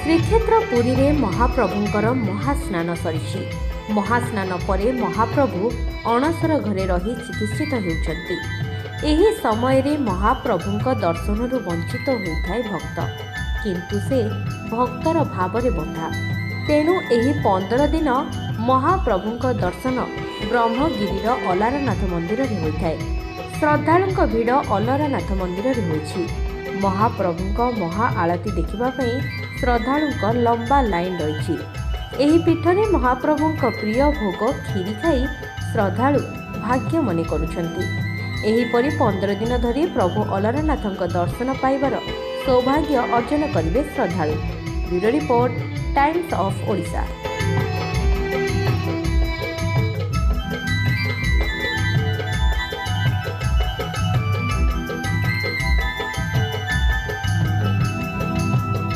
ଶ୍ରୀକ୍ଷେତ୍ର ପୁରୀରେ ମହାପ୍ରଭୁଙ୍କର ମହାସ୍ନାନ ସରିଛି। ମହାସ୍ନାନ ପରେ ମହାପ୍ରଭୁ ଅଣସର ଘରେ ରହି ଚିକିତ୍ସିତ ହେଉଛନ୍ତି। ଏହି ସମୟରେ ମହାପ୍ରଭୁଙ୍କ ଦର୍ଶନରୁ ବଞ୍ଚିତ ହୋଇଥାଏ ଭକ୍ତ, କିନ୍ତୁ ସେ ଭକ୍ତର ଭାବରେ ବନ୍ଧା। ତେଣୁ ଏହି 15 ଦିନ ମହାପ୍ରଭୁଙ୍କ ଦର୍ଶନ ବ୍ରହ୍ମଗିରିର ଅଲାରନାଥ ମନ୍ଦିରରେ ହୋଇଥାଏ। ଶ୍ରଦ୍ଧାଳୁଙ୍କ ଭିଡ଼ ଅଲାରନାଥ ମନ୍ଦିରରେ ହୋଇଛି। ମହାପ୍ରଭୁଙ୍କ ମହା ଆଳତି ଦେଖିବା ପାଇଁ ଶ୍ରଦ୍ଧାଳୁଙ୍କ ଲମ୍ବା ଲାଇନ୍ ରହିଛି। ଏହି ପୀଠରେ ମହାପ୍ରଭୁଙ୍କ ପ୍ରିୟ ଭୋଗ କ୍ଷୀରି ଖାଇ ଶ୍ରଦ୍ଧାଳୁ ଭାଗ୍ୟ ମନେ କରୁଛନ୍ତି। ଏହିପରି 15 ଦିନ ଧରି ପ୍ରଭୁ ଅଲାରନାଥଙ୍କ ଦର୍ଶନ ପାଇବାର ସୌଭାଗ୍ୟ ଅର୍ଜନ କରିବେ ଶ୍ରଦ୍ଧାଳୁ। Bureau report, Times of Odisha.